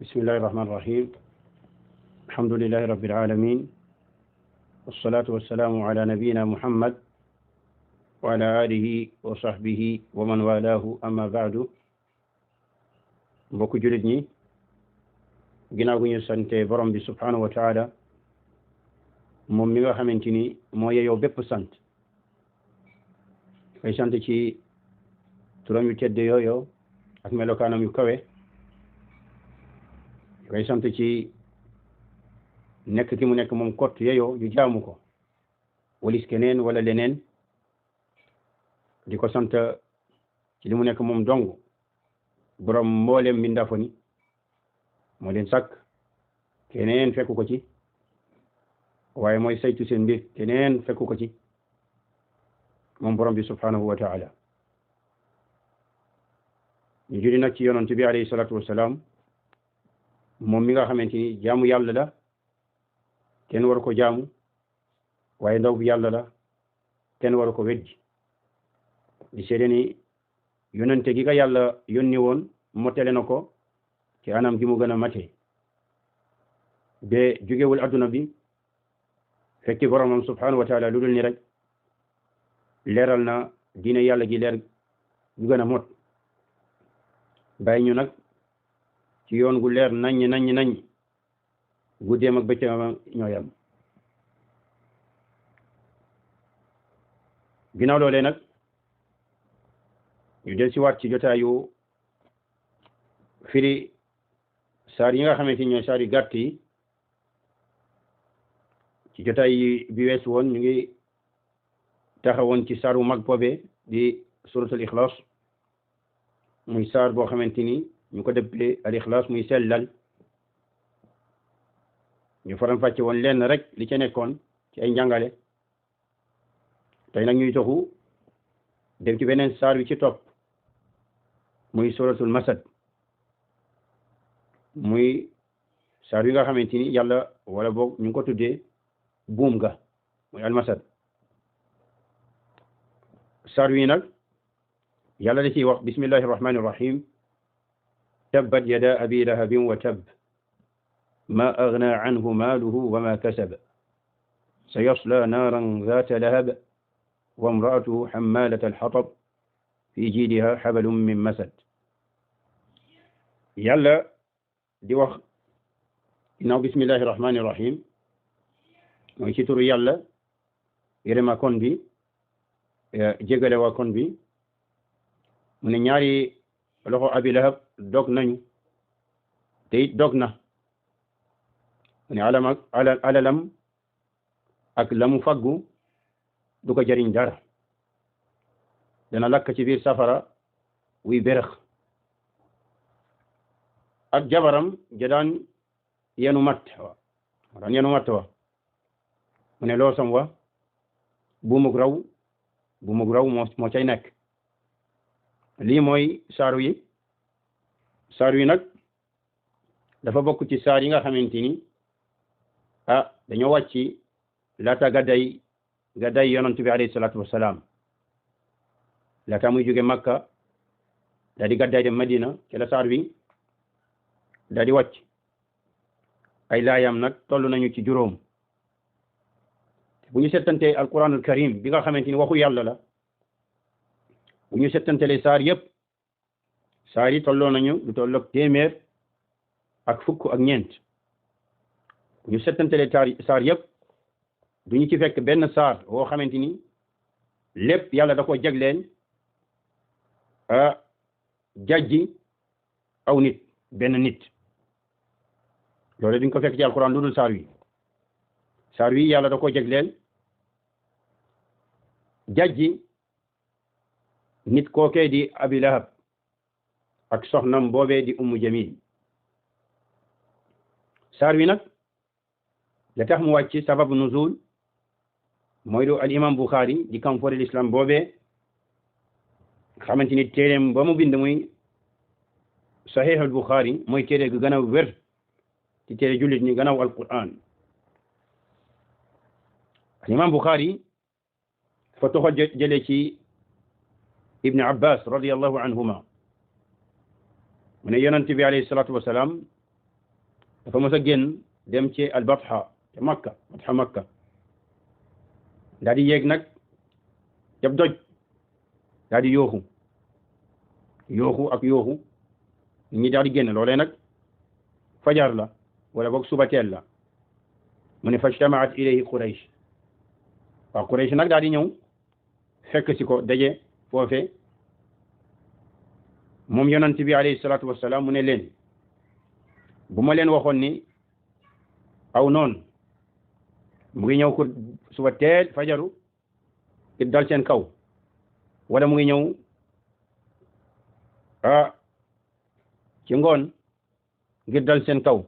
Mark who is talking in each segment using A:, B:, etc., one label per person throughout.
A: بسم الله الرحمن الرحيم. الحمد لله رب العالمين، والصلاة والسلام على نبينا محمد وعلى آله وصحبه ومن والاه. أما بعد، mbokk julit ñi ginnaaw gu ñu sante borom bi subhanahu wa taala moom mi nga xamante ni moo yeyoo bépp sant, koy sant ci turam yu tedd yooyo ak melokaanam yu kawe, koy sant ci nekk ki mu nekk moom kott yeyoo ñu jaamu ko walis keneen wala leneen, di ko sant ci li mu nekk moom dong borom mboolem mbindaafo ni moo leen sàkk, keneen fekku ko ci, waaye mooy saytu seen mbir, keneen fekku ko ci, moom borom bi subhanahu wa taala. ñu julli nag ci yonent bi alayhi salatu wasalaam, moom mi nga xamante ni jaamu yàlla la, kenn waru ko jaamu, waaye ndaw bi yàlla la, kenn waru ko weddi. di seede ni yonente gi ka yàlla yónni woon motele na ko ci anam gi mu gën a mate, ba jugewul adduna bi fekki boromam subhanahu wa taala lu dul ni rek leeral na diine yàlla gi leer gu gën a mot, bàyyi ñu nag ci yoon gu leer naññ guddeem ak bëccëgam ñoo yam. ginnaaw loolee nag ñu del si waat ci jotaayu firi saar yi nga xamante ni ñooy saar yu gàtt yi. ci jotaay bi wees woon ñu ngi taxawoon ci saar wu mag boobee di suratul ixlaas, muy saar boo xamante ni ñu ko dëppee al ixlaas muy sellal. ñu faram fàcce woon lenn rek li ca nekkoon ci ay njàngale. tey nag ñuy toxu dem ci beneen saar wi ci topp muy suratul masad, muy saar wi nga xamante ni yàlla wala boog ñu ngi ko tuddee buum ga, muy almasad. saar wi nag yàlla da ciy wax bismillahi irrahmani irrahim: tabbat yada abi lahabin wa tabb ma agna anhu maaluhu wa ma kasab sayasla naaran zaata lahab wa imraatuhu hammalata alxatab fi jiidiha xabalun min masad. yàlla di wax ginnaaw bismillahi irrahmani irrahim mooy ci turu yàlla yërëma kon bi jégale waa kon bi, mu ne ñaari loxo abi lahab dog nañu te it dog na. mu ne alalam ak lamu faggu du ko jëriñ dara, dana lakk ci biir safara wuy berex. ak jabaram ja daan yenu matt wa mu ne loosam wa buumug raw moo cay nekk. lii mooy saaru yi nag dafa bokk ci saar yi nga xamante ni dañoo wàcc laata gàdday yonent bi alayhi salaatu wassalaam, laata muy jóge Makka daa di gàdday dem Madina, ci la saar wi daa di wàcc. ay laayam nag toll nañu ci juróom. bu ñu settante alquranul karim bi nga xamante ni waxu yàlla la, bu ñu settantele saar yëpp, saar yi tolloo nañu lu tolloog 100 ak 4. bu ñu settantele saar yëpp du ñu ci fekk benn saar woo xamante ni lépp yàlla da ko jagleen jajji aw nit, benn nit. loolu duñ ko fekk ci alquran lu dul saar wi yàlla da ko jagleel jajji nit kookee di abi lahab ak soxnam boobee di ummu jamil. saar wi nag la tax mu wàcc sababu nuzul mooy lu al imam Bukhari di kamfori l'islam boobee xamante ni téereem ba mu bind muy sahih al Bukhari mooy téere gu gën a wér ci téere jullit ñi gannaaw alquran. al imam Bukhari fa toxo jële ci ibn Abbas radiyallahu anhuma mu ne yonent bi alayhi salatu wasalaam dafa mos a génn dem ci al batha te makka batha makka daal di yéeg nag jab doj daal di yooxu ak yooxu ñi daal di génn loolee nag fajar la wala boog suba teel la mu ne fajtamaat ilayhi quraysh waaw quraysh nag daal di ñëw fekk si ko daje foofe moom yonent bi alayhi salaatu wassalaam mu ne leen bu ma leen waxoon ni aw noonu mu ngi ñëw ko suba teel fajaru ngir dal seen kaw wala mu ngi ñëw ci ngoon ngir dal seen kaw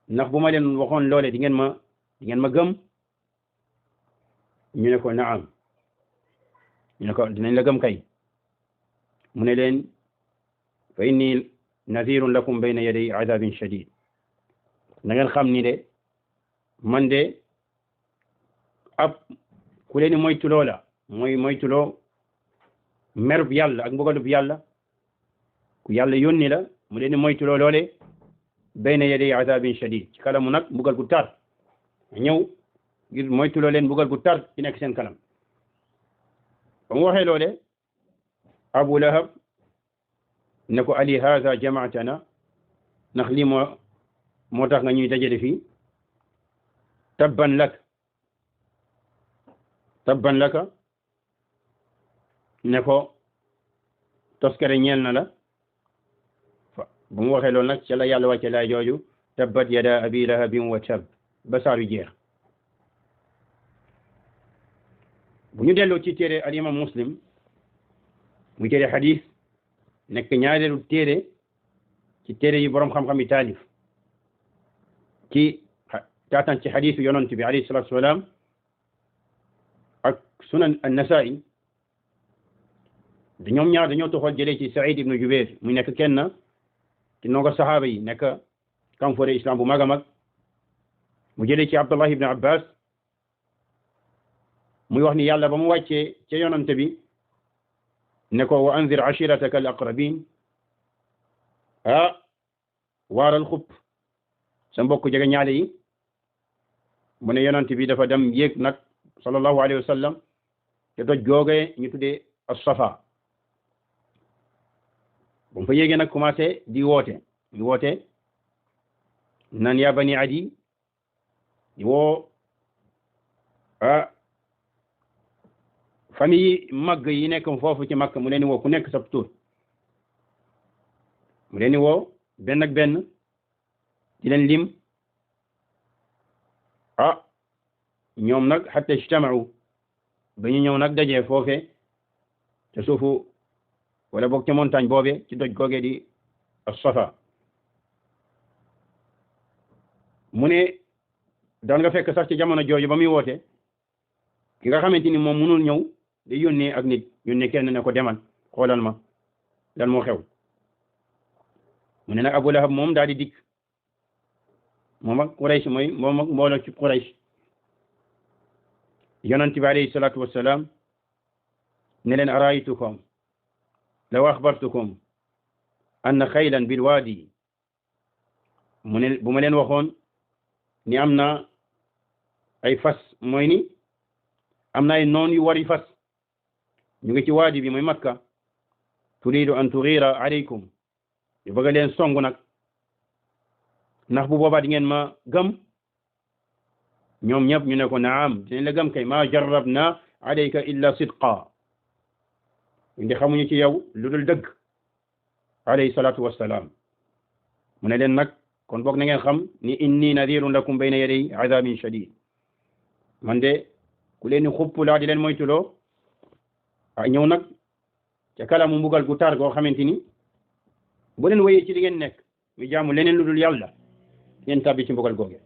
A: ndax bu ma leen waxoon loole di ngeen ma gëm ñu ne ko naam ñu ne ko dinañ la gëm kay mu ne leen fa inni nadhirun lakum bayna yaday adabin shadid na ngeen xam ni de man de ab ku leen moytuloo la mooy moytuloo merub yàlla ak mbugalub yàlla ku yàlla yónni la mu leen moytuloo loole bayna yaday adabin shadid ci kalamu nag mbugal gu tar ñëw ngir moytuloo leen mbugal gu tar ci nekk seen kanam ba mu waxee loole Abu Lahab ne ko ali haza jamaatana ndax lii moo tax nga ñuy dajale fii tabban laka ne ko toskare ñeel na la bu mu waxee loolu nag ca la yàlla wàcce laay jooju tabbat yada abi lahabin wa tab ba saar yu jeex bu ñu delloo ci téere al imam muslim muy téere xadis nekk ñaareelu téere ci téere yi boroom xam-xam yi taalif ci taatan ci xadisu yonent bi alayhi salatu wasalaam ak sunan an-Nasaa'i ñoom ñaar dañoo toxal jëlee ci Saïd ibnu Jubayr muy nekk kenn ci ndongo saxaaba yi nekk kamfore islam bu mag a mag mu jëlee ci Abdullah ibnu Abbas muy wax ni yàlla ba mu wàccee ca yonante bi ne ko wa anzir ashirataka al aqrabin waaral xupp sa mbokk jege ñaale yi mu ne yonante bi dafa dem yéeg nag sallallahu alayhi wa sallam te doj googee ñu tuddee as-Safa ba mu fa yéegee nag commencé di woote nan yaa bani adi di woo famille yi màgg yi nekk foofu ci Makka mu leen di woo ku nekk sa tur mu leen di woo benn ak benn di leen lim ñoom nag hatta ijtama'u ba ñu ñëw nag dajee foofe te suufu wala boog ca montagne boobe ci doj googee di as-Safa mu ne daan nga fekk sax ci jamono jooju ba muy woote ki nga xamante ni moom mënul ñëw di yónnee ak nit yónnee kenn ne ko demal xoolal ma lan moo xew mu ne nag Abu Lahab moom daal di dikk moom ak Quraysh moom ak mbooloo ci Quraysh yonent bi alayhi salaatu wassalaam ne leen araaytukum law axbartukum anna xaylan bil waadi mu ne bu ma leen waxoon ni am na ay fas mooy ni am na ay noon yu wari fas ñu ngi ci waadi bi mooy Makka turidu an tughira alaykum yu bëgg leen song nag ndax bu boobaa di ngeen ma gëm ñoom ñëpp ñu ne ko naam dinañ la gëm kay ma jarrabna alayka illa sidqa indi xamuñu ci yow lu dul dëgg alayhi salatu wassalaam mu ne leen nag kon boog na ngeen xam ni inni nadirun lakum bayna yaday adabin shadid man de ku leen ni xupp laa di leen moytuloo ñëw nag ca kalamu mbugal gu tar goo xamante ni bu leen wéyee ci li ngeen nekk mi jaamu leneen lu dul yàlla ngeen tabbi ci mbugal googe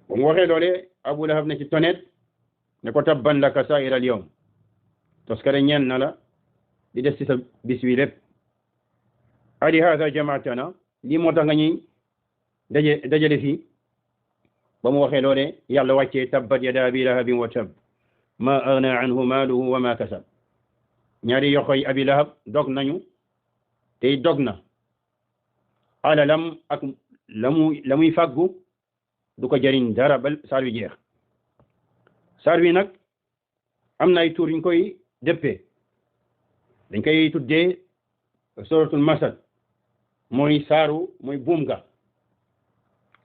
A: ba mu waxee loole Abu Lahab ne ci tonet ne ko tabban laka saa'ira al-yawm toskare ñeen na la di des ci sa bis wi lépp ali hada jamaatana lii moo tax nga ñuy dajale fii ba mu waxee loole yàlla wàccee tabbat yada abi lahabin wa tab ma agna anhu maaluhu wa ma kasab ñaari yoxoy abi lahab dog nañu tey dog na alalam ak la muy fàggu du ko jariñ dara ba saar wi jeex saar wi nag am na ay tur ñu koy dëppee dañ koy tuddee suratul masad mooy saaru mooy buum ga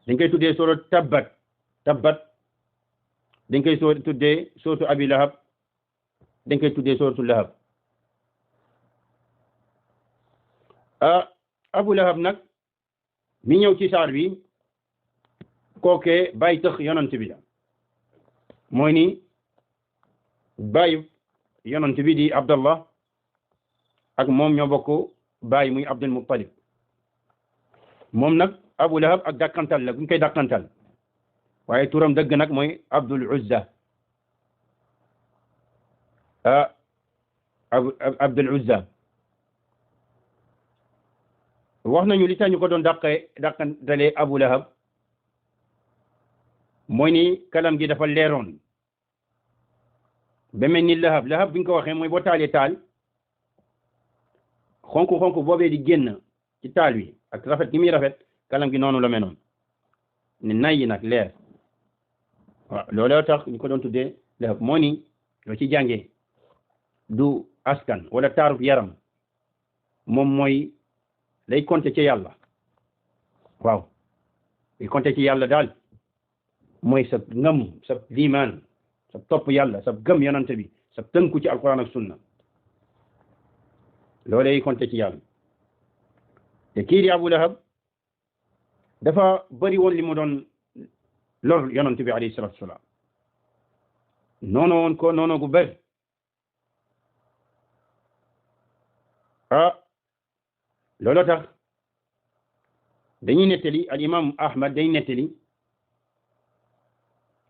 A: dañ koy tuddee surat tabbat dañ koy tuddee suratu abi lahab dañ koy tuddee suratu lahab abu lahab nag mi ñëw ci saar bi kookee bàyyi tëx yonant bi la mooy ni bàyyi yonant bi di abdallah ak moom ñoo bokk bàyyi muy abdul muttalib moom nag abu lahab ak dàkkantal la guñ koy dàkkantal waaye turam dëgg nag mooy abdul uzza abdul uzza wax nañu li tax ñu ko doon dàkkantalee abu lahab mooy ni kalam gi dafa leeroon ba mel ni lahab bi ñu ko waxee mooy boo taalee taal xonk boobee di génn ci taal wi ak rafet gi muy rafet kalam gi noonu la menoon ne nay nag leer waaw looloo tax ñu ko doon tuddee lahab moo ni loo ci jàngee du askan wala taarub yaram moom mooy lay compter ci yàlla waaw lay compter ci yàlla daal mooy sa ngëm sa liimaan sa topp yàlla sa gëm yonante bi sa tënku ci alquran ak sunna loolee compter ci yàlla te kii di abu lahab dafa bëri woon li mu doon lor yonante bi alayhi salatu wasalaam noonu gu bëri looloo tax dañuy nettali al imam ahmad day nettali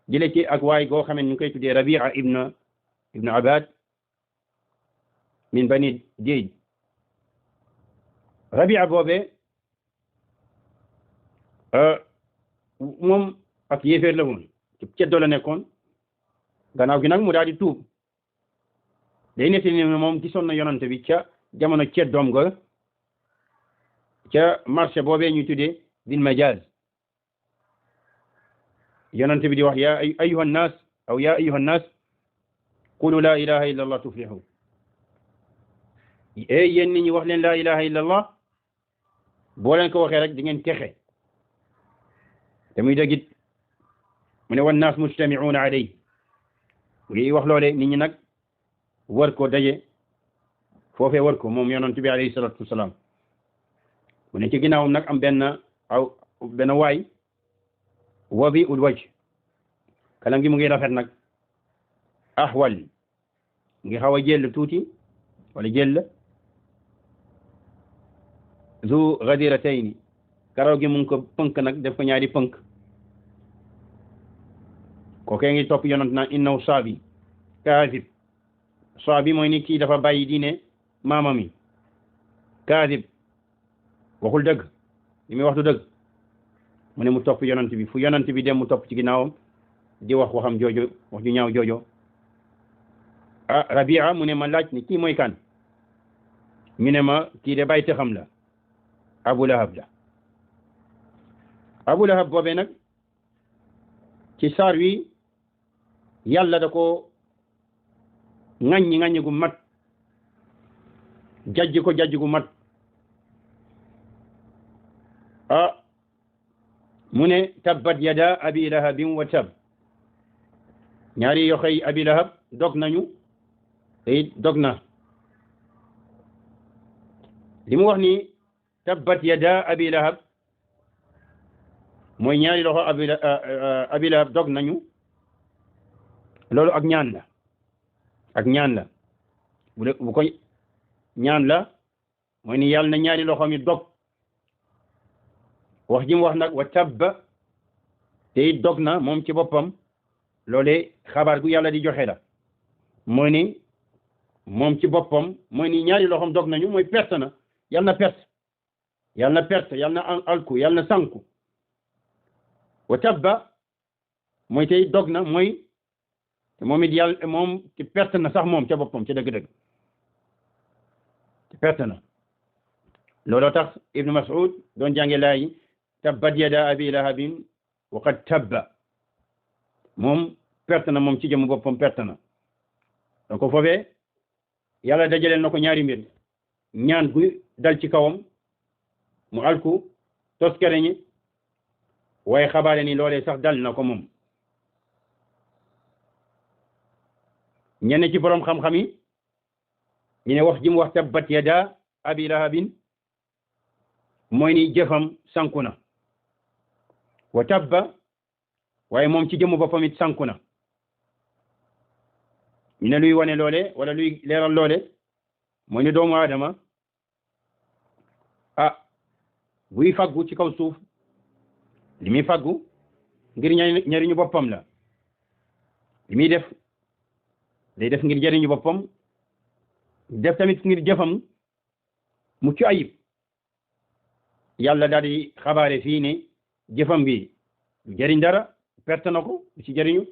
A: jële ci ak waay goo xam ne ñu koy tuddee Rabia ibn Abad min bani Diij Rabia boobe moom ak yéeféer la woon ci ceddo la nekkoon gannaaw gi nag mu daal di tuub day nettali ne moom gisoon na yonante bi ca jamono ceddoom ga ca marché boobee ñu tuddee bil majaz yonent bi di wax ya ayuha nnaas aw ya ayuha nnaas qulu la ilaha illa allah tuflihu yéen nit ñi wax leen la ilaha illa allah boo leen ko waxee rek di ngeen texe te muy dëggit mu ne wan naas mujtami'una alayhi ngi wax loole nit ñi nag war ko daje foofee war ko moom yonent bi alayhi salatu wasalaam mu ne ci ginnaawam nag am benn waay wabi ul waj kalam gi mu ngi rafet nag ahwal ngi xaw a jël tuuti wala jël zu ghadiratayn karaw gi mu ngi ko pënk nag def ko ñaari pënk kookee ngi topp yonent naan innahu saabi kaazib saabi mooy ni kii dafa bàyyi diine maama mi kaazib waxul dëgg li muy wax du dëgg mu ne mu topp yonent bi fu yonent bi dem mu topp ci ginnaawam di wax waxam joojo wax ju ñaaw joojo Rabia mu ne ma laaj ni kii mooy kan ñu ne ma kii de bàyyi xam la Abu Lahab la Abu Lahab boobee nag ci saar wi yàlla da ko ŋaññi gu mat jajj gu mat mu ne tabbat yada abi lahabin wa tab ñaari yoxoy abi lahab dog nañu te dog na li mu wax ni tabbat yada abi lahab mooy ñaari loxo abi lahab dog nañu loolu ak ñaan la bu ko ñaan la mooy ni yàlla na ñaari loxo mi dog wax ji mu wax nag wa tabba te dog na moom ci boppam loolee xabaar gu yàlla di joxe la mooy ni moom ci boppam mooy ni ñaari loxoom dog nañu mooy perte na yàlla na perte yàlla na alku yàlla na sanku wa tabba mooy tey dog na mooy te moom it yàlla moom ci perte na sax moom ca boppam ca dëgg-dëgg ci perte na looloo tax Ibnu Mas'ud doon jànge laay tabbat yada abi lahabin wa qad tabba moom perte na moom ci jëm boppam perte na donc foofee yàlla dajaleel na ko ñaari mbir ñaan gu dal ci kawam mu alku toskere ñi waaye xabaare ni loolee sax dal na ko moom ñenn ci borom xam-xam yi ñu ne wax ji mu wax tabbat yada abi lahabin mooy ni jëfam sanku na wa tabba waaye moom ci jëmu boppam it sanku na ñu ne luy wane loole wala luy leeral loole mooy ne doomu aadama buy faggu ci kaw suuf li muy faggu ngir ñariñu boppam la li muy def day def ngir jariñu boppam def tamit ngir jëfam mucc ayib yàlla daal di xabaare fii ne jëfam bi du jariñ dara perte na ko du ci jariñu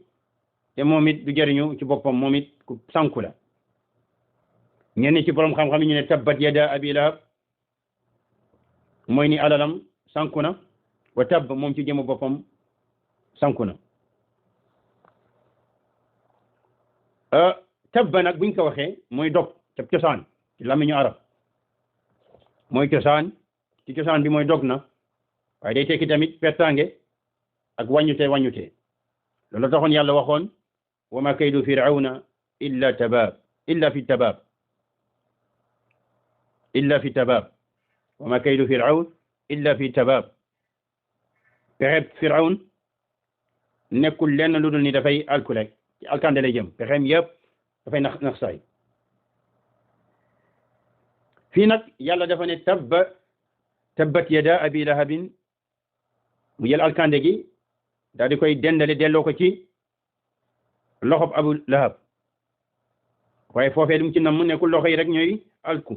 A: te moom it du jariñu ci boppam moom it ku sanku la ñenn ci borom xam-xam yi ñu ne tabbat yada abi lahab mooy ni alalam sanku na wa tabb moom ci jëmu boppam sanku na tabba nag buñ ko waxee mooy dog ca cosaan ci làmmiñu arab mooy cosaan ci cosaan bi mooy dog na waaye day tekki tamit pertange ak wàññute loolu taxoon yàlla waxoon wa ma kaydu firawna illa fi tabaab wa ma kaydu firawn illa fi tabaab pexeb firawn nekkul lenn lu dul ni dafay alku rek ci alkande lay jëm pexem yëpp dafay nax saay fii nag yàlla dafa ne tabbat yada abi lahabin mu jël alkande gi daal di koy dendale delloo ko ci loxob abu lahab waaye foofee dum ci nam mu nekkul loxo yi rek ñooy alku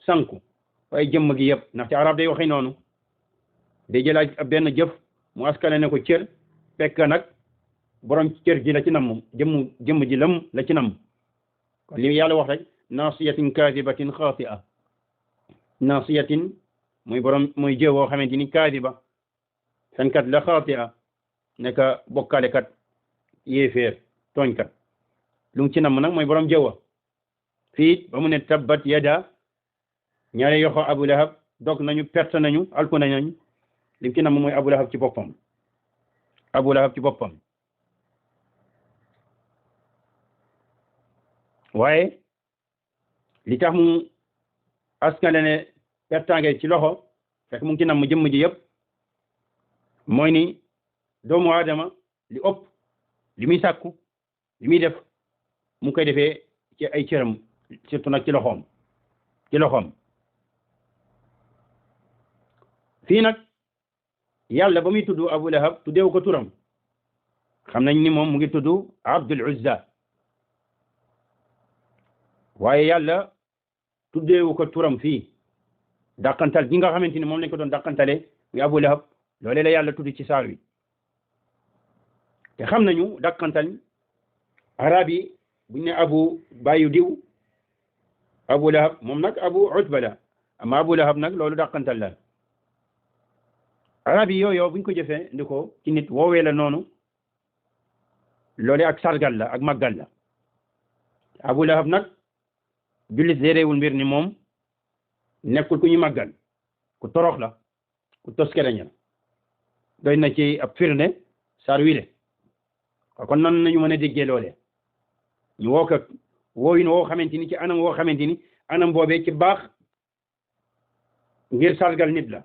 A: sanku waaye jëmm gi yëpp ndax ci arab day waxee noonu day jël ak benn jëf mu askale ne ko cër fekk nag borom cër ji la ci nam jëmm ji lam la ci nam kon li yàlla wax rek nasiyatin kaadibatin xaatia nasiyatin mooy jëw woo xamante ni kaadiba fenkat la xaatia nekk bokkalekat yéeféer tooñkat lu mu ci nam nag mooy borom jëwa fii ba mu ne tabbat yada ñaari yoxo abu lahab dog nañu perte nañu alku nañu lim ci nam mooy abu lahab ci boppam waaye li tax mu askane ne pertange ci loxo fekk mu ngi ci nam jëmm ji yëpp mooy ni doomu aadama li ëpp li muy sàkku li muy def mu koy defee ci ay cëram surtout nag ci loxoom fii nag yàlla ba muy tudd abu lahab tuddeewu ko turam xam nañ ni moom mu ngi tudd abdul uzza waaye yàlla tuddeewu ko turam fii dàqantal gi nga xamante ni moom lañ ko doon dàqantale muy abu lahab loolee la yàlla tudd ci saar wi te xam nañu dàqantal arab yi buñ ne abu bàyyu diw abu lahab moom nag abu utba la ama abu lahab nag loolu dàqantal la arab yi yooyu buñ ko jëfee ndi ko ci nit woowee la noonu loole ak sargal la ak màggal la abu lahab nag jullit déeréewul mbir ni moom nekkul ku ñu màggal ku torox la ku toskereña doy na ci ab firnde saar wi de kon nan nañu mën a déggee loole ñu woo ko wooyin woo xamante ni ci anam woo xamante ni anam boobee ci baax ngir sargal nit la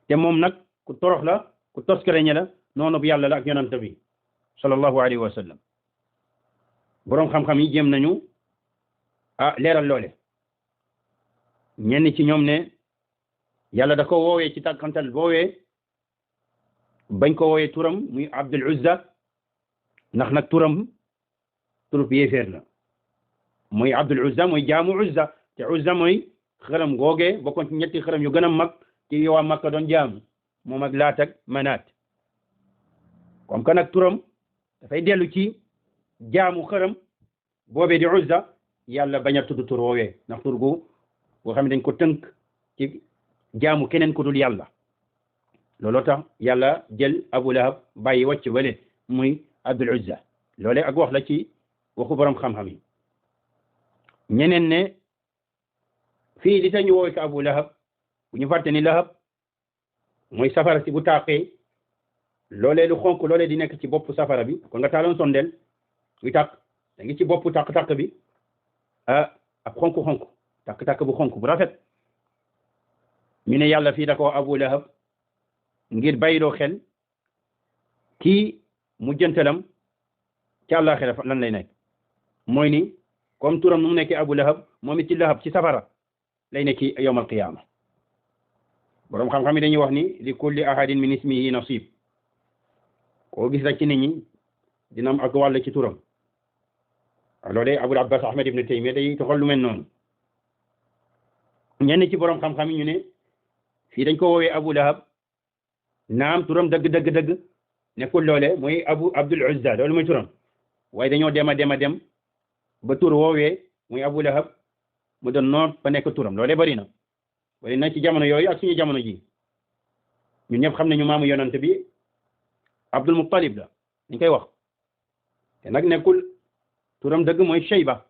A: te moom nag ku torox la ku toskereña la noonu bu yàlla la ak yonent bi sallallahu alayhi wa sallam boroom xam-xam yi jéem nañu leeral loole ñenn ci ñoom ne yàlla da ko woowee ci tàkkantal woowee bañ ko woowee turam muy Abdul Uzza ndax nag turam turub yéeféer la muy Abdul Uzza mooy jaamu Uzza te Uzza mooy xërëm googee bokkoon ci ñetti xërëm yu gën a mag ci waa Makka doon jaamu moom ak Laat ak Manaat comme que nag turam dafay dellu ci jaamu xërëm boobee di Uzza yàlla bañ a tudd tur woowee ndax tur gu boo xam ne dañ ko tënk ci jaamu keneen ku dul yàlla looloo tax yàlla jël Abu Lahab bàyyi wàcc wale muy Abdul Uzza loolee ak wax la ci waxu borom xam-xam yi ñeneen ne fii li tax ñu woowe ko Abu Lahab bu ñu fàtte ni Lahab mooy safara si bu tàqee loolee lu xonk loolee di nekk ci bopp safara bi kon nga taaloon sondeel buy tàq da ngi ci bopp tàq-tàq bi ab xonk-xonk tàq-tàq bu xonk bu rafet ñu ne yàlla fii da ko Abu Lahab ngir bàyyiloo xel kii mu jëntalam ci àllaaxira lan lay nekk mooy ni comme turam nu mu nekkee Abu Lahab moom it ci Lahab ci safara lay nekki yawmal qiyaama boroom xam-xam yi dañuy wax ni li kulli ahadin min ismihi nasib koo gis rek ci nit ñi dina am ak wàll ci turam loolee Abul Abbas Ahmad ibn Taymiyya day toxal lu mel noonu ñenn ci boroom xam-xam yi ñu ne fii dañ ko woowee Abu Lahab naam turam dëgg nekkul loole mooy Abdul Uzza loolu mooy turam waaye dañoo dem a dem ba tur woowee muy Abu Lahab mu doon noot ba nekk turam loolee bari na ci jamono yooyu ak suñu jamono ji ñun ñëpp xam nañu maamu yonent bi Abdul Muttalib la ñu koy wax te nag nekkul turam dëgg mooy Shayba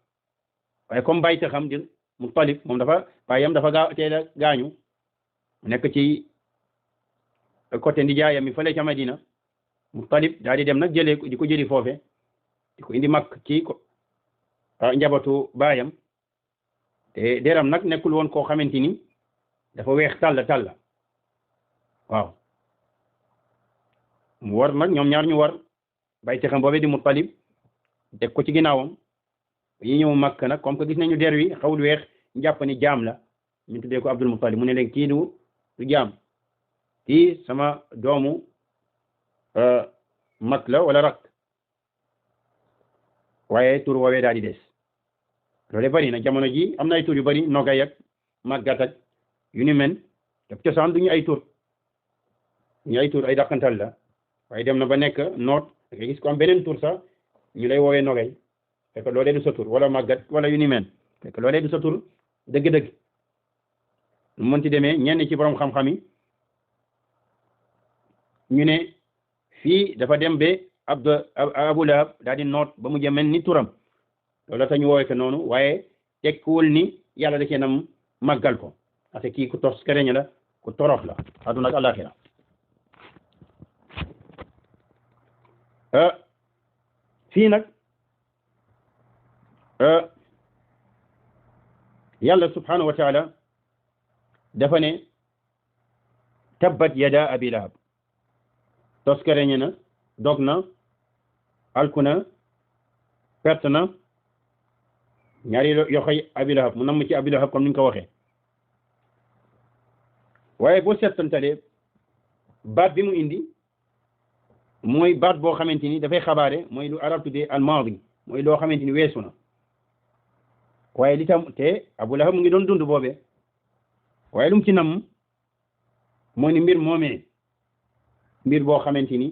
A: waaye comme bàyyi ta xam di Muttalib moom baayam dafa teel a gaañu nekk ci côté ndijaayam mi fële ca Madina Muttalib daal di dem nag di ko jëli foofe di ko indi Makka ci njabootu baayam te deram nag nekkul woon koo xamante ni dafa weex tàll waaw mu war nag ñoom ñaar ñu war bàyyi xam boobee di Muttalib teg ko ci ginnaawam yi ñëw Makka nag comme que gis nañu der wi xawul weex ñu jàpp ni jaam la ñu tuddee ko Abdul Muttalib mu ne leen kii du jaam kii sama doomu mag la wala rak waaye tur woowee daal di des loolu bari na jamono ji am na ay tur yu bari nogay ak màggat ak yu ni men daf cosaan du ñu ay tur ay dàqantal la waaye dem na ba nekk noot da ngay gis ko am beneen tur sax ñu lay woowee nogay fekk loolee du sa tur wala màggat wala yu ni men fekk loolee du sa tur dëgg-dëgg lu mën ci demee ñenn ci borom xam-xam yi ñu ne fii dafa dem ba Abu Lahab daal di noot ba mu jëmel ni turam loolu tax ñu woowee ko noonu waaye tekkiwul ni yàlla da cee nam màggal ko parce que kii ku tos kereñ la ku torox la àdduna ak àllaaxira fii nag yàlla subhanahu wa taala dafa ne tabbat yada abi lahab tos kereñ na dog na alku na perte na ñaari yoxoy abi lahab mu namm ci abi lahab comme ni nga ko waxee waaye boo seetantalee baat bi mu indi mooy baat boo xamante ni dafay xabaare mooy lu arab tuddee al maadi mooy loo xamante ni weesu na waaye li tam te Abu Lahab mu ngi doon dund boobee waaye lu mu ci nam mooy ni mbir moomee mbir boo xamante ni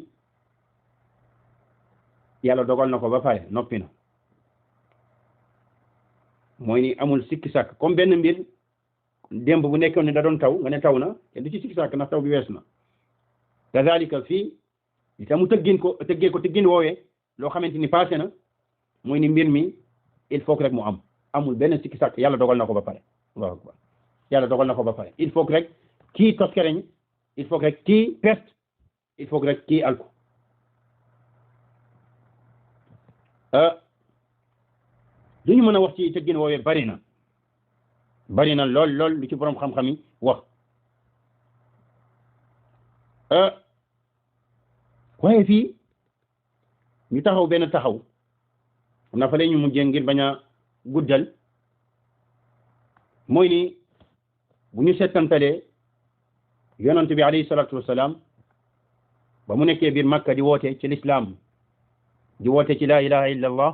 A: yàlla dogal na ko ba pare noppi na mooy ni amul sikki sàkk comme benn mbir démb bu nekkoon ne da doon taw nga ne taw na te du ci sikki sàkk ndax taw bi wees na kazalika fii li tax mu tëggee ko tëggin woowee loo xamante ni passé na mooy ni mbir mi il faut que rek mu amul benn sikki sàkk yàlla dogal na ko ba pare waaw yàlla dogal na ko ba pare il faut que rek kii toskereñ il faut que rek kii perte il faut que rek kii alku duñu mën a wax ci tëggin woowee bari na lool lu ci borom xam-xam yi wax waaye fii ñu taxaw benn taxaw xam naa fa lay ñu mujjee ngir bañ a guddal mooy ni bu ñu settantalee yonent bi alayhi salaatu wassalaam ba mu nekkee biir Makka di woote ci lislaam di woote ci laa ilaha illa allah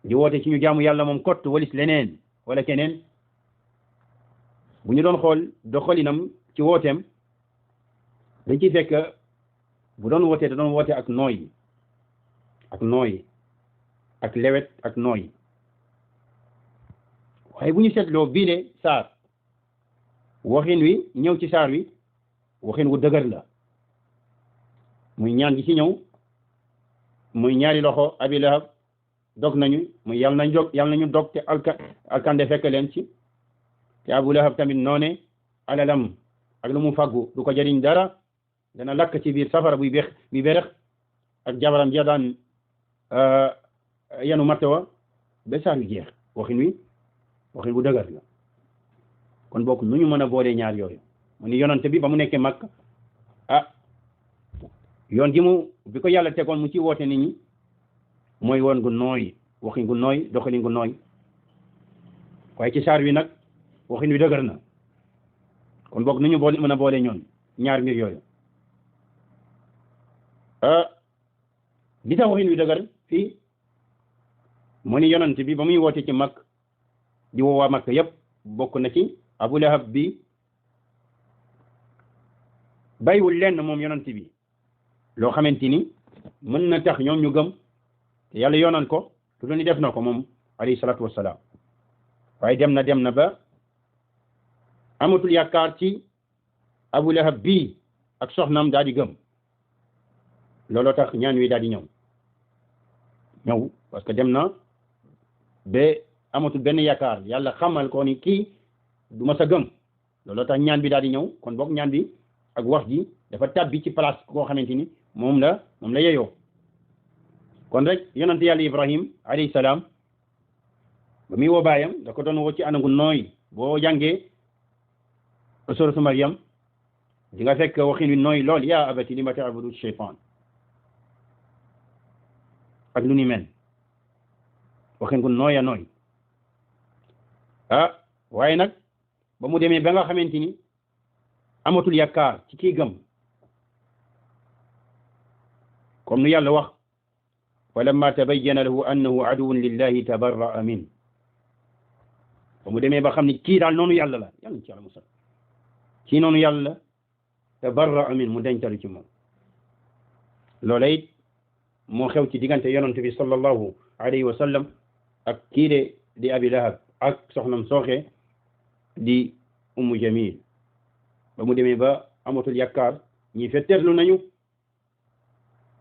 A: di woote ci ñu jaamu yàlla moom kott walis leneen wala keneen bu ñu doon xool doxalinam ci wooteem dañ ciy fekk bu doon wootee da doon woote ak nooy ak lewet ak nooy waaye bu ñu seetloo biile saar waxin wi ñëw ci saar wi waxin wu dëgër la muy ñaan gi ci ñëw muy ñaari loxo Abi Lahab dog nañu muy yàlla nañu dog te alkande fekk leen ci te Abu Lahab tamit noone alalam ak lu mu faggu du ko jariñ dara dana lakk ci biir safara buy berex ak jabaram ja daan yanu mattawa ba saa yu jeex waxin bu dëgër la kon bokk nu ñu mën a boolee ñaar yooyu mu ni yonante bi ba mu nekkee Makka yoon gi bi ko yàlla tegoon mu ci woote nit ñi mooy woon gu nooy waxin gu nooy doxalin gu nooy waaye ci saar wi nag waxin wi dëgër na kon bokk nu ñu mën a boole ñoon ñaar mbir yooyu li tax waxin wi dëgër fii mu ni yonante bi ba muy woote ci Makka di woo waa Makka yépp bokk na ci Abu Lahab bi bàyyiwul lenn moom yonante bi loo xamante ni mën na tax ñoom ñu gëm te yàlla yoonal ko lu doon ni def na ko moom alayhi salaatu wassalaam waaye dem na ba amatul yaakaar ci Abu Lahab bii ak soxnaam daal di gëm looloo tax ñaan wi daal di ñëw parce que dem na ba amatul benn yaakaar yàlla xamal ko ni kii du ma sa gëm looloo tax ñaan bi daal di ñëw kon boog ñaan bi ak wax ji dafa tàbbi ci place koo xamante ni moom la yeyoo kon rek yonante yàlla Ibrahim alayhi salaam ba muy woo baayam da ko doon woo ci anangu nooy boo jàngee suratu Maryam di nga fekk waxin wi nooy lool yaa abati lima ta'budu shaytan ak lu ni mel waxin gu nooy a nooy waaye nag ba mu demee ba nga xamante ni amatul yaakaar ci kii gëm comme nu yàlla wax falamma tabayyana lahu annahu aduwwun lillahi tabarra'a min ba mu demee ba xam ni kii daal noonu yàlla la yàlla ci yàlla musal kii noonu yàlla tabarra'a min mu dencalu ci moom loola it moo xew ci diggante yonent bi sallallahu alayhi wa sallam ak kii di Abi Lahab ak soxnam sooxe di Ummu Jamil ba mu demee ba amatul yaakaar ñi fetteerlu nañu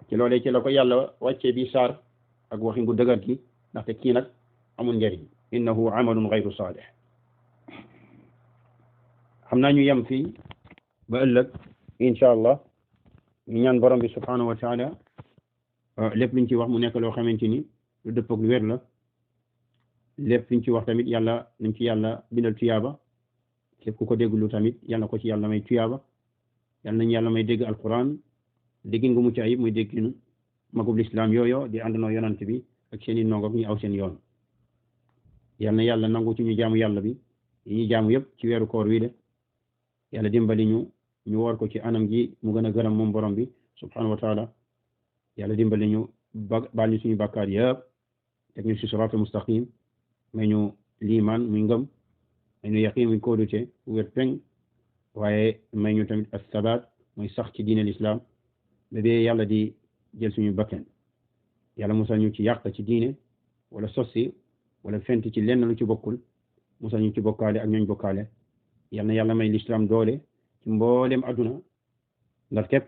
A: ci loolee ci la ko yàlla wàccee bi saar ak waxin gu dëgër gi ndaxte kii nag amul njëriñ innahu amalun ghayru salih xam naa ñu yem fii ba ëllëg insha allah ñu ñaan borom bi subhanahu wa taala lépp luñ ci wax mu nekk loo xamante ni lu dëpp ak lu wér la lépp luñ ci wax tamit yàlla nañ ci yàlla bindal tuyaaba képp ku ko dégglu tamit yàlla ko ci yàlla may tuyaaba yàlla nañ yàlla may dégg alquran déggin gu mucc ayib muy dégginu magub lislaam yooyo di àndandoo yonant bi ak seen i nongoog ñu aw seen yoon yal na yàlla nangu ci ñu jaamu yàlla bi yi ñu jaamu yëpp ci weeru koor wi de yàlla dimbali ñu woor ko ci anam ji mu gën a gërëm moom borom bi subhanahu wa taala yàlla dimbali ñu baal ñu suñu bàkkaar yëpp teg ñu ci siraatal mustaqim may ñu liimaan muy ngëm may ñu yaqin muy kóodute wér peng waaye may ñu tamit as-sabaat muy sax ci diine l'islam bébé yàlla di jël suñu bakken yàlla musal ñu ci yàq ci diine wala sossi wala fent ci lenn lu ci bokkul musal ñu ci bokkaale ak ñooñ bokkaale yal na yàlla may l'islam doole ci mboolem adduna ndax képp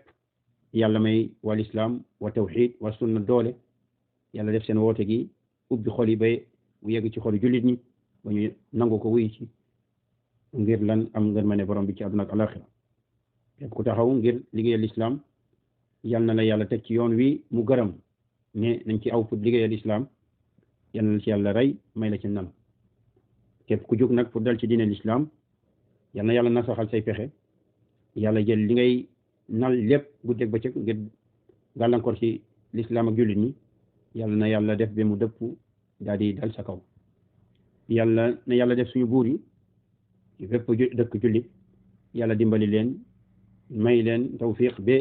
A: yàlla may wal islam wa tawxid wa sunna doole yàlla def seen woote gi ubbi xol yi ba mu yegg ci xolu jullit ñi ba ñu nangu ko wuy ci ngir lan am ngeen ma ne borom bi ci adduna ak alaxira képp ku taxaw ngir liggéeyal l'islam yal na la yàlla teg ci yoon wi mu gërëm ne nañ ci aw pour liggéeyal islam yal na la ci yàlla rey may la ci nan képp ku jóg nag pour dal ci diine l'islam yal na yàlla nasaxal say pexe yàlla jël li ngay nal lépp guddeeg bëccëg ngir gàllankoor ci l'islam ak jullit ñi yal na yàlla def ba mu dëpp daal di dal sa kaw yàlla na yàlla def suñu buur yi ci bépp dëkk jullit yàlla dimbali leen may leen tawfiq ba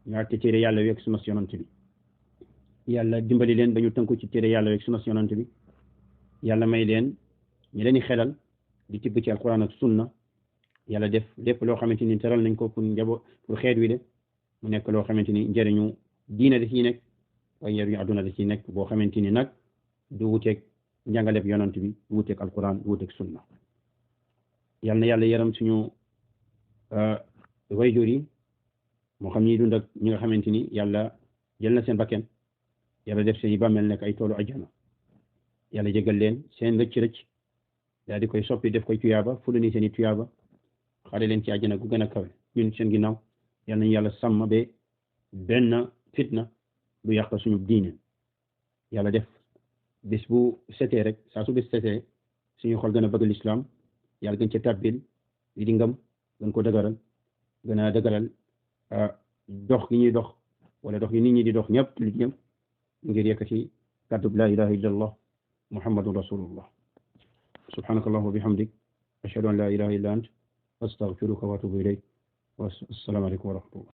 A: ñu àtte téere yàlla weeg sunna yonent bi yàlla dimbali leen ba ñu tënku ci téere yàlla weeg sunna yonent bi yàlla may leen ñu leen di xelal di tibb ci alquran ak sunna yàlla def lépp loo xamante ni teral nañ ko pour xeet wi de mu nekk loo xamante ni njëriñu diina da ciy nekk waaye njëriñu adduna da ciy nekk boo xamante ni nag du wuteeg njàngaleb yonent bi du wuteeg alquran du wuteeg sunna yàlla na yàlla yaram suñu waajur yi moo xam ñi dund ak ñi nga xamante ni yàlla jël na seen bakken yàlla def seen i bàmmeel nekk ay toolu ajjana yàlla jégal leen seen rëcc-rëcc daal di koy soppi def koy tuyaaba fu ni seen i tuyaaba xare leen ci àjjana gu gën a kawe ñun seen ginnaaw yal nañu yàlla sàmm ba benn fitna du yàq suñu diine yàlla def bis bu setee rek saa su bis setee suñu xol gën a bëgg lislaam yàlla gën ca tàbbil li di ngëm gën ko dëgëral gën a dëgëral dox gi ñuy dox wala dox gi nit ñi di dox ñëpp li ñëpp ngir yëkkati kàddub laa ilaha illa allah muhammadun rasulullah subhanaka allah wa bihamdik ashhadu an la ilaha illa ant astaghfiruka wa atubu ilayk والسلام عليكم ورحمة الله